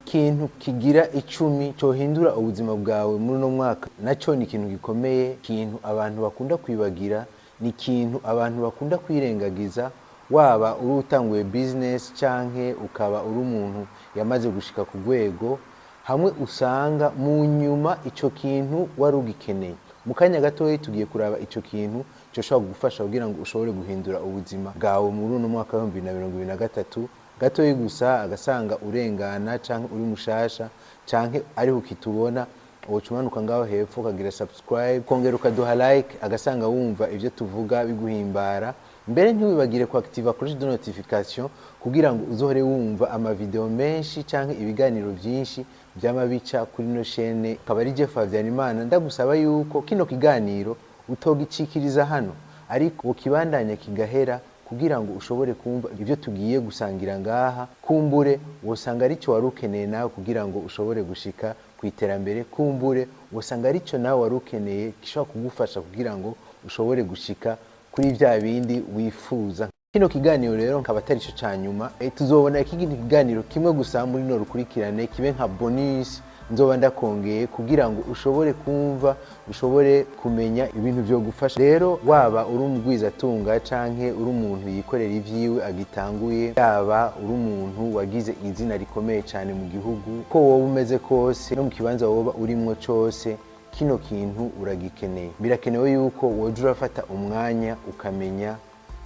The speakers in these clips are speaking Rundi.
Ikintu kigira 10 cohindura ubuzima bwawe muri uno mwaka, naco ni ikintu gikomeye, ikintu abantu bakunda kwibagira, ni ikintu abantu bakunda kwirengagiza. Waba uri utanguye business canke ukaba uri umuntu yamaze gushika ku rwego, hamwe usanga mu nyuma ico kintu wari ugikeneye. Mu kanya gatoya tugiye kuraba ico kintu coshobora kugufasha kugira ngo ushobore guhindura ubuzima bwawe muri uno mwaka wa 2023. Gatoyi gusa, agasanga urengana canke uri mushasha canke ariho ukitubona, woca umanuka ngaho hepfo ukagira subscribe, ukongera ukaduha like, agasanga wumva ivyo tuvuga biguhimbara. Mbere ntiwibagire ku activa cloche de notification kugira ngo uzohore wumva amavideo menshi canke ibiganiro vyinshi vyama bica kuri ino chaîne. Akaba ari Jeff Habyarimana. Ndagusaba yuko kino kiganiro utogicikiriza hano, ariko wokibandanya kigahera kugira ngo ushobore kumva ivyo tugiye gusangira ngaha. Kumbure wosanga arico wari ukeneye nawe kugira ngo ushobore gushika ku iterambere. Kumbure wosanga arico nawe wari ukeneye gishobora kugufasha kugira ngo ushobore gushika kuri vya bindi wifuza. Kino kiganiro rero nkaba atari ico ca nyuma. Tuzobona ikindi kiganiro kimwe gusa muri no rukurikirane, kibe nka bonus nzoba ndakongeye kugira ngo ushobore kumva, ushobore kumenya ibintu vyogufasha. Rero waba uri umugwizatunga canke uri umuntu yikorera ivyiwe agitanguye, yaba uri umuntu wagize izina rikomeye cane mu gihugu, ko wowe umeze kose no mu kibanza woba urimwo cose, kino kintu uragikeneye. Birakenewe yuko woja urafata umwanya ukamenya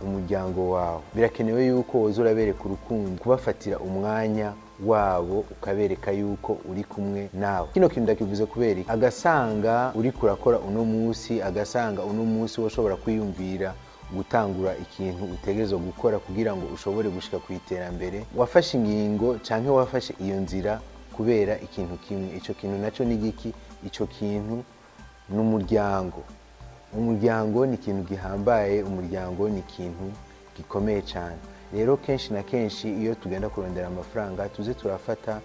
umuryango wawe. Birakenewe yuko woza urabereka urukundo, kubafatira umwanya wabo, ukabereka yuko uri kumwe nawe. Kino kintu ndakivuze kubera iki? Agasanga uriko urakora uno munsi, agasanga uno munsi woshobora kwiyumvira gutangura ikintu utegerezwa gukora kugira ngo ushobore gushika ku iterambere, wafashe ingingo canke wafashe iyo nzira kubera ikintu kimwe. Ico kintu naco ni giki? Ico kintu ni umuryango. Umuryango ni ikintu gihambaye, umuryango ni ikintu gikomeye cyane. Rero kenshi na kenshi iyo tugenda kurondera amafaranga, tuze turafata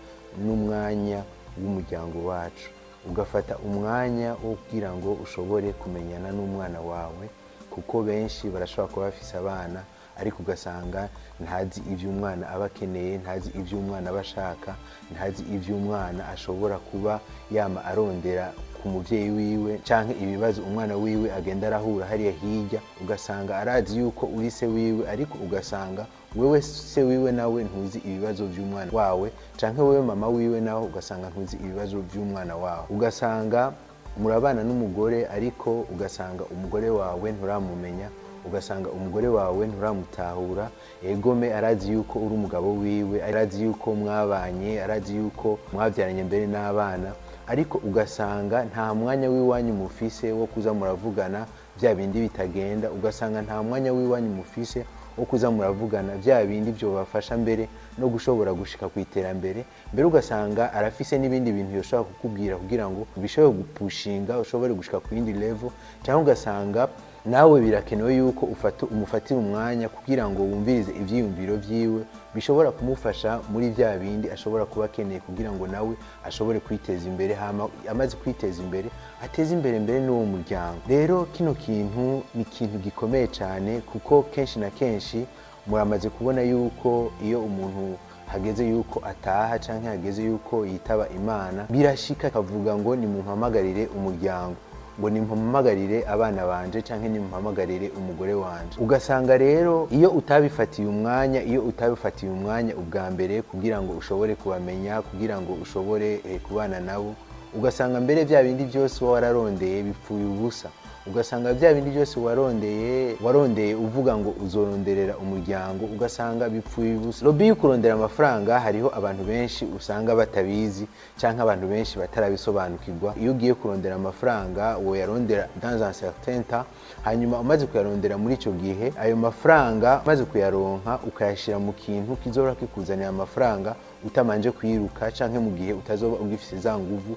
n'umwanya w'umuryango wacu. Ugafata umwanya wo kugira ngo ushobore kumenyana n'umwana wawe, kuko benshi barashobora kuba bafise abana, ariko ugasanga ntazi ibyo umwana aba akeneye, ntazi ibyo umwana aba ashaka, ntazi ibyo umwana ashobora kuba yama arondera ku muvyeyi wiwe, canke ibibazo umwana wiwe agenda arahura hariya hirya. Ugasanga arazi yuko uri se wiwe, ariko ugasanga wewe se wiwe nawe ntuzi ibibazo by'umwana wawe, canke wewe mama wiwe nawe ugasanga ntuzi ibibazo by'umwana wawe. Ugasanga murabana n'umugore, ariko ugasanga umugore wawe nturamumenya, ugasanga umugore wawe nturamutahura. Egome, arazi yuko uri umugabo wiwe, arazi yuko mwabanye, arazi yuko mwabyaranye mbere n'abana, ariko ugasanga nta mwanya w'iwanyu mufise wo kuza muravugana bya bindi bitagenda. Ugasanga nta mwanya w'iwanyu mufise wo kuza muravugana bya bindi byobafasha mbere no gushobora gushika ku iterambere. Mbere ugasanga arafise n'ibindi bintu yoshobora kukubwira kugira ngo bishobore gupushinga ushobore gushika ku yindi level, cyangwa ugasanga nawe birakenewe yuko ufata umufatira umwanya kugira ngo wumvirize ivyiyumviro vyiwe bishobora kumufasha muri bya bindi ashobora kuba akeneye kugira ngo nawe ashobore kwiteza imbere, hama amaze kwiteza imbere ateze imbere mbere n'uwo muryango. Rero kino kintu ni ikintu gikomeye cyane, kuko kenshi na kenshi muramaze kubona yuko iyo umuntu hageze yuko ataha canke hageze yuko yitaba Imana, birashika akavuga ngo nimumpamagarire umuryango, ngo nimpamagarire abana banje canke nimumpamagarire umugore wanje. Ugasanga rero iyo utabifatiye umwanya, iyo utabifatiye umwanya ubwa mbere kugira ngo ushobore kubamenya, kugira ngo ushobore kubana nabo, ugasanga mbere bya bindi byose uba wararondeye bipfuye ubusa. Ugasanga bya bindi byose warondeye, warondeye uvuga ngo uzoronderera umuryango, ugasanga bipfuye ubusa. Lobby yo kurondera amafaranga, hariho abantu benshi usanga batabizi canke abantu benshi batarabisobanukirwa. Iyo ugiye kurondera amafaranga, woyarondera dans un certain temps, hanyuma umaze kuyarondera muri ico gihe, ayo mafaranga umaze kuyaronka ukayashira mu kintu kizohora kikuzanira amafaranga utamanje kwiruka, canke mu gihe utazoba ugifise za nguvu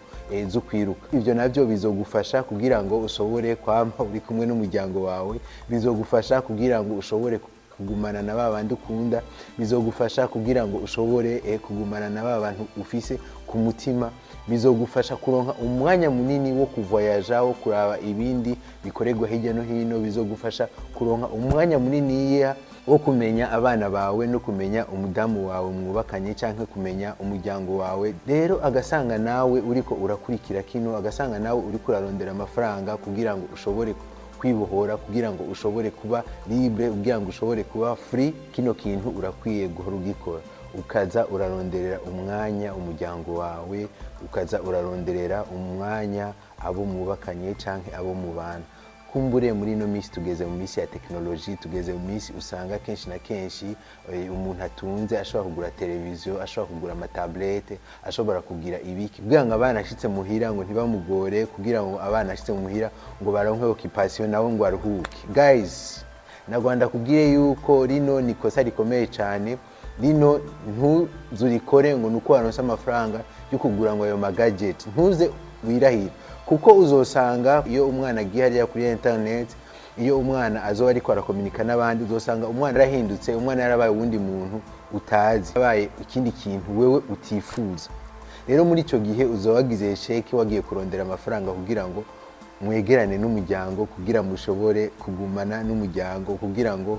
zo kwiruka. Ivyo navyo bizogufasha kugira ngo ushobore kwama uri kumwe n'umuryango wawe, bizogufasha kugira ngo ushobore kugumana na ba bandi ukunda, bizogufasha kugira ngo ushobore kugumana na ba bantu ufise ku mutima, bizogufasha kuronka umwanya munini wo kuvoyaja, wo kuraba ibindi bikorerwa hirya no hino, bizogufasha kuronka umwanya muniniya. wo kumenya abana bawe no kumenya umudamu wawe mwubakanye, canke kumenya umuryango wawe. Rero agasanga nawe uriko urakurikira kino, agasanga nawe uriko urarondera amafaranga kugira ngo ushobore kwibohora, kugira ngo ushobore kuba libre, kugira ngo ushobore kuba free. Kino kintu urakwiye guhora ugikora, ukaza uraronderera umwanya umuryango wawe, ukaza uraronderera umwanya abo mwubakanye canke abo mubana. Kumbure muri ino minsi tugeze mu minsi ya tekinoloji, tugeze mu minsi usanga kenshi na kenshi umuntu atunze ashobora kugura televiziyo, ashobora kugura ama tablettes, ashobora kugira ibiki kugira ngo abana ashitse muhira ngo ntibamugore, kugira ngo abana ashitse muhira ngo baronke occupation, nawe ngo aruhuke. Guys, nagwanda kubwire yuko rino ni kosa rikomeye cyane. Rino ntuzurikore ngo nuko waronse amafaranga yo kugura ngo ayo ma gadgets. Ntuze wirahire, kuko uzosanga iyo umwana agiye hariya kuri internet, iyo umwana azoba ariko arakominika n'abandi, uzosanga umwana yarahindutse, umwana yarabaye uwundi muntu utazi, yabaye ikindi kintu wewe utifuza. Rero muri icyo gihe uzoba wagize échec. Wagiye kurondera amafaranga kugira ngo mwegerane n'umuryango, kugira mushobore kugumana n'umuryango, kugira ngo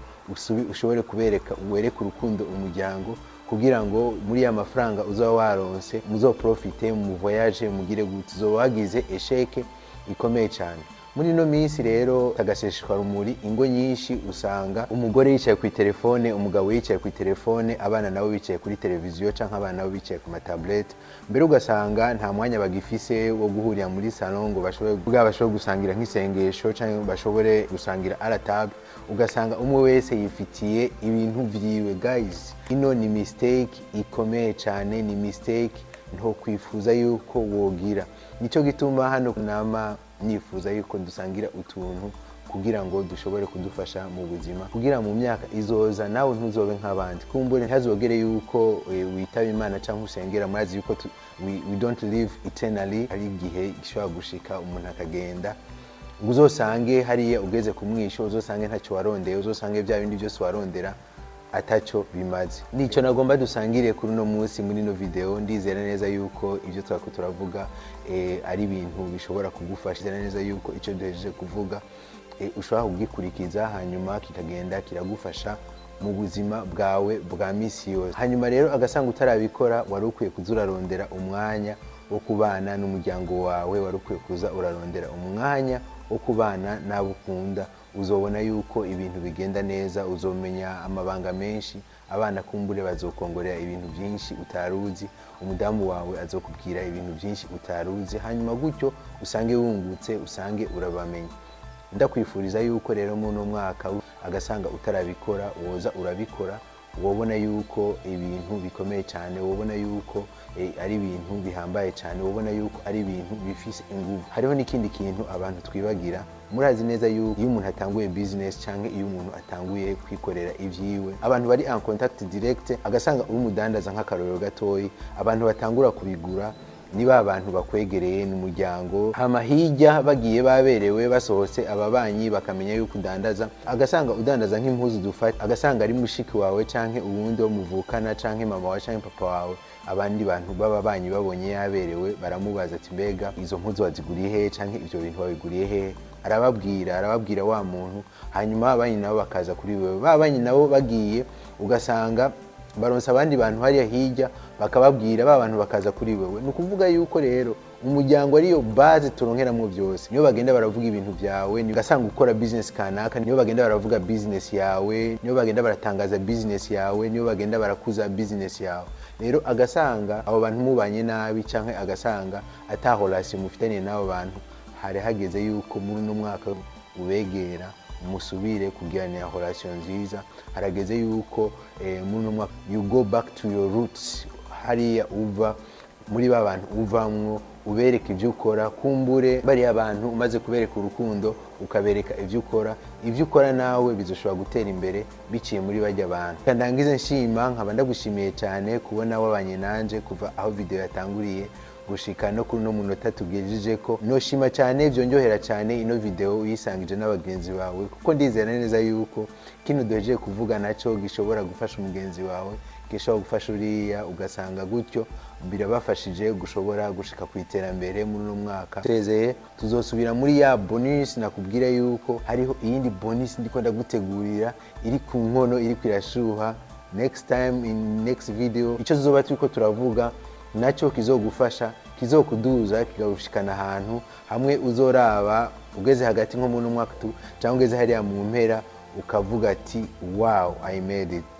ushobore kubereka, wereke urukundo umuryango, kugira ngo muri ya mafaranga uzaba waronse muzoprofite, mu voyage, mugire gute, uzoba wagize échec ikomeye cyane. Muri ino minsi rero, agaseseshwa rumuri, ingo nyinshi usanga umugore yicaye ku telefone, umugabo yicaye ku telefone, abana nabo bicaye kuri televiziyo, canke abana nabo bicaye ku ma tablettes. Mbere ugasanga nta mwanya bagifise wo guhurira muri salon ngo bashobore bwa bashobore gusangira nk'isengesho, canke bashobore gusangira à la table. Ugasanga umwe wese yifitiye ibintu vyiwe. Guys, ino ni mistake ikomeye cyane, ni mistake ntokwifuza yuko wogira. Nicyo gituma hano nama nifuza yuko dusangira utuntu kugira ngo dushobore kudufasha mu buzima, kugira mu myaka izoza nawe ntuzobe nk'abandi. Kumbure ntazogere yuko witaba Imana cyangwa usengera. Murazi yuko we don't live eternally. Hari igihe gishobora gushika umuntu akagenda, ngo uzosange hariya ugeze ku mwisho, uzosange ntacyo warondeye, uzosange bya bindi byose warondera atacyo bimaze. Nicyo nagomba dusangire kuri uno munsi muri ino video. Ndizera neza yuko ibyo twako turavuga ari ibintu bishobora kugufasha. Ndizera neza yuko icyo duhejeje kuvuga ushobora kugikurikiza, hanyuma kikagenda kiragufasha mu buzima bwawe bwa misi yose. Hanyuma rero agasanga utarabikora, wari ukwiye kuza urarondera umwanya wo kubana n'umuryango wawe, wari ukwiye kuza urarondera umwanya wo kubana n'abo ukunda. Uzobona yuko ibintu bigenda neza, uzomenya amabanga menshi. Abana kumbure bazokongorera ibintu byinshi utaruzi, umudamu wawe azokubwira ibintu byinshi utaruzi, hanyuma gutyo usange wungutse, usange urabamenya. Ndakwifuriza yuko rero muri uno mwaka, agasanga utarabikora, woza urabikora. Wobona yuko ibintu bikomeye cyane, wobona yuko ari ibintu bihambaye cyane, wobona yuko ari ibintu bifise inguvu. Hariho n'ikindi kintu abantu twibagira. Murazi neza yuko iyo umuntu atanguye business cyangwa iyo umuntu atanguye kwikorera ivyiwe, abantu bari en contact direct, agasanga uri umudandaza, nk'akarorero gatoyi, abantu batangura kubigura ni ba bantu bakwegereye, n'umuryango. Hama hirya bagiye baberewe, basohotse, ababanyi bakamenya yuko udandaza. Agasanga udandaza nk'impuzu dufata, agasanga ari mushiki wawe canke uwundi wo muvukana, canke mama wawe canke papa wawe. Abandi bantu b'ababanyi babonye yaberewe, baramubaza ati: "Mbega izo mpuzu waziguriye hehe?" canke "Ivyo bintu wabiguriye hehe?" Arababwira wa muntu. Hanyuma ababanyi nabo bakaza kuri wewe. Ba banyi nabo bagiye, ugasanga baronsa abandi bantu hariya hirya, bakababwira, ba bantu bakaza kuri wewe. Ni ukuvuga yuko rero umuryango ariyo base turonkeramwo byose. Niyo bagenda baravuga ibintu byawe. Ugasanga ukora business kanaka, niyo bagenda baravuga business yawe, niyo bagenda baratangaza business yawe, niyo bagenda barakuza business yawe. Rero agasanga abo bantu mubanye nabi, canke agasanga ata relation mufitaniye n'abo bantu, hari hageze yuko muri uno mwaka ubegera, musubire kugiranira relation nziza. Harageze yuko muri uno mwaka you go back to your roots, hariya uva, muri ba bantu uvamwo, ubereka ibyo ukora. Kumbure bariya bantu umaze kubereka urukundo, ukabereka ibyo ukora, ibyo ukora nawe bizoshobora gutera imbere biciye muri bajya bantu. Ndangize nshima, nkaba ndagushimiye cyane kubona wabanye nanje kuva aho video yatanguriye gushika no kuri uno munota tugejeje ko. Noshima cyane, byonjohera cyane ino video uyisangije n'abagenzi bawe, kuko ndizera neza yuko kino duhejeje kuvuga nacyo gishobora gufasha umugenzi wawe, gishobora gufasha umuntu. Gishobora gufasha uriya, ugasanga gutyo birabafashije gushobora gushika ku iterambere muri uno mwaka. Tezeye tuzosubira muri ya bonus. Nakubwira yuko hariho iyindi bonus ndiko ndagutegurira, iri ku nkono, iri kwirashuha. Next time, in next video, icyo tuzoba turiko turavuga nacyo kizogufasha, kizokuduza, kikagushikana ahantu hamwe uzoraba ugeze hagati nko muri uno mwaka tu cyangwa ugeze hariya mu mpera, ukavuga ati: "Wow, I made it."